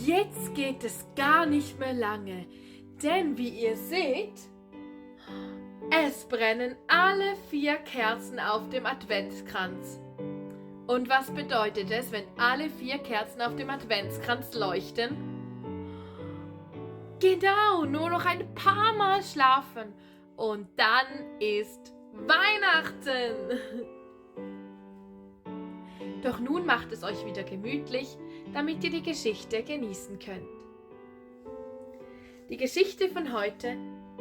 Jetzt geht es gar nicht mehr lange, denn wie ihr seht, es brennen alle 4 Kerzen auf dem Adventskranz. Und was bedeutet es, wenn alle 4 Kerzen auf dem Adventskranz leuchten? Genau, nur noch ein paar Mal schlafen und dann ist Weihnachten. Doch nun macht es euch wieder gemütlich, damit ihr die Geschichte genießen könnt. Die Geschichte von heute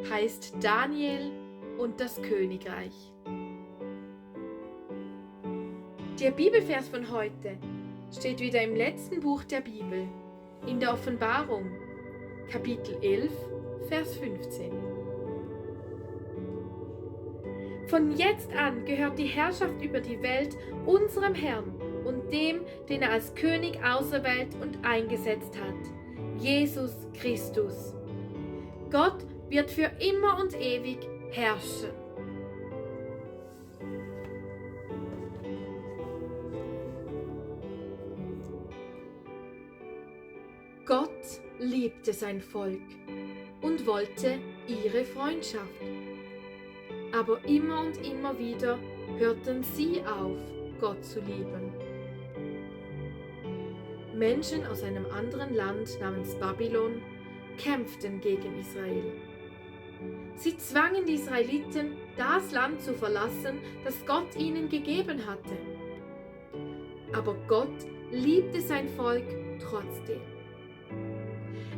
heißt Daniel und das Königreich. Der Bibelvers von heute steht wieder im letzten Buch der Bibel, in der Offenbarung, Kapitel 11, Vers 15. Von jetzt an gehört die Herrschaft über die Welt unserem Herrn und dem, den er als König auserwählt und eingesetzt hat, Jesus Christus. Gott wird für immer und ewig herrschen. Gott liebte sein Volk und wollte ihre Freundschaft. Aber immer und immer wieder hörten sie auf, Gott zu lieben. Menschen aus einem anderen Land namens Babylon kämpften gegen Israel. Sie zwangen die Israeliten, das Land zu verlassen, das Gott ihnen gegeben hatte. Aber Gott liebte sein Volk trotzdem.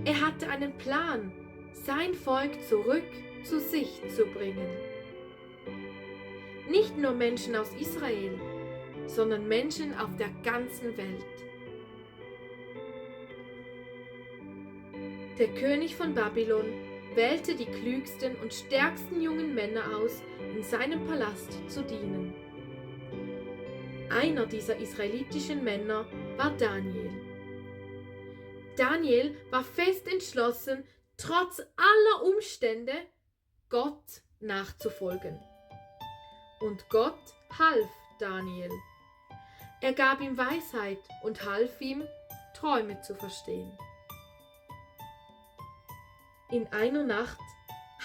Er hatte einen Plan, sein Volk zurück zu sich zu bringen. Nicht nur Menschen aus Israel, sondern Menschen auf der ganzen Welt. Der König von Babylon wählte die klügsten und stärksten jungen Männer aus, in seinem Palast zu dienen. Einer dieser israelitischen Männer war Daniel. Daniel war fest entschlossen, trotz aller Umstände Gott nachzufolgen. Und Gott half Daniel. Er gab ihm Weisheit und half ihm, Träume zu verstehen. In einer Nacht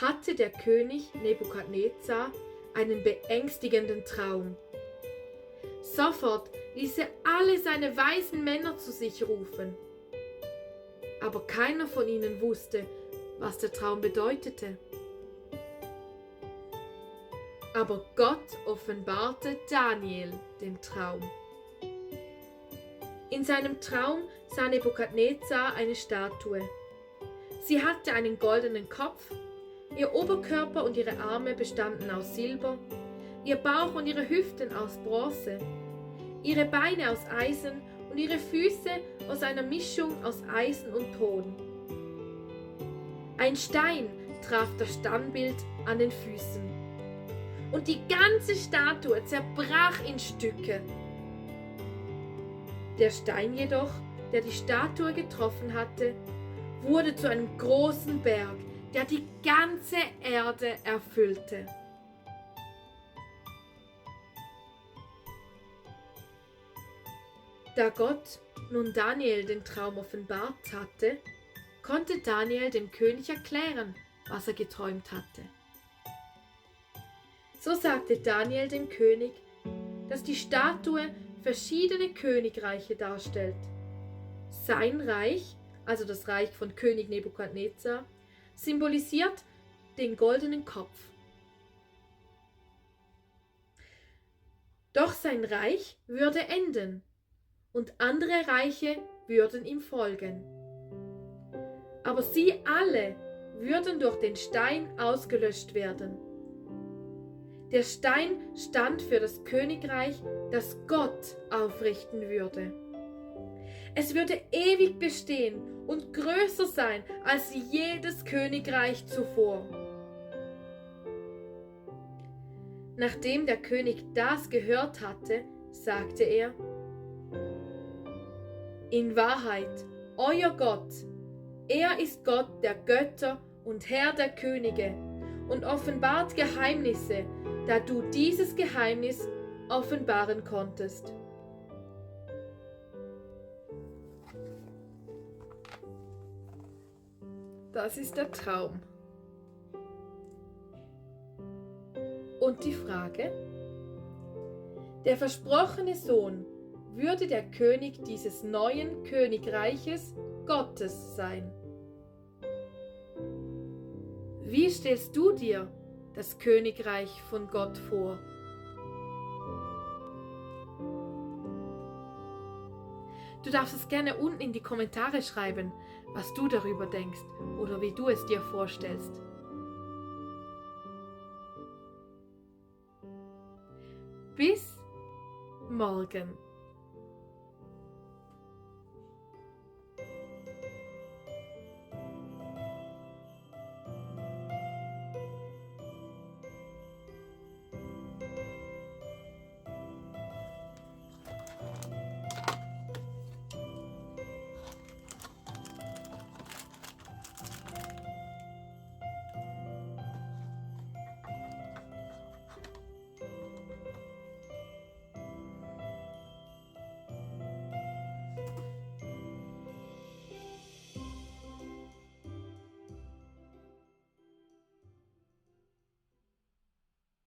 hatte der König Nebukadnezar einen beängstigenden Traum. Sofort ließ er alle seine weisen Männer zu sich rufen. Aber keiner von ihnen wusste, was der Traum bedeutete. Aber Gott offenbarte Daniel den Traum. In seinem Traum sah Nebukadnezar eine Statue. Sie hatte einen goldenen Kopf, ihr Oberkörper und ihre Arme bestanden aus Silber, ihr Bauch und ihre Hüften aus Bronze, ihre Beine aus Eisen und ihre Füße aus einer Mischung aus Eisen und Ton. Ein Stein traf das Standbild an den Füßen und die ganze Statue zerbrach in Stücke. Der Stein jedoch, der die Statue getroffen hatte, wurde zu einem großen Berg, der die ganze Erde erfüllte. Da Gott nun Daniel den Traum offenbart hatte, konnte Daniel dem König erklären, was er geträumt hatte. So sagte Daniel dem König, dass die Statue verschiedene Königreiche darstellt. Sein Reich, also das Reich von König Nebukadnezar, symbolisiert den goldenen Kopf. Doch sein Reich würde enden und andere Reiche würden ihm folgen. Aber sie alle würden durch den Stein ausgelöscht werden. Der Stein stand für das Königreich, das Gott aufrichten würde. Es würde ewig bestehen und größer sein als jedes Königreich zuvor. Nachdem der König das gehört hatte, sagte er: In Wahrheit, euer Gott, er ist Gott der Götter und Herr der Könige und offenbart Geheimnisse, da du dieses Geheimnis offenbaren konntest. Das ist der Traum. Und die Frage? Der versprochene Sohn würde der König dieses neuen Königreiches Gottes sein. Wie stellst du dir das Königreich von Gott vor? Du darfst es gerne unten in die Kommentare schreiben, was du darüber denkst oder wie du es dir vorstellst. Bis morgen.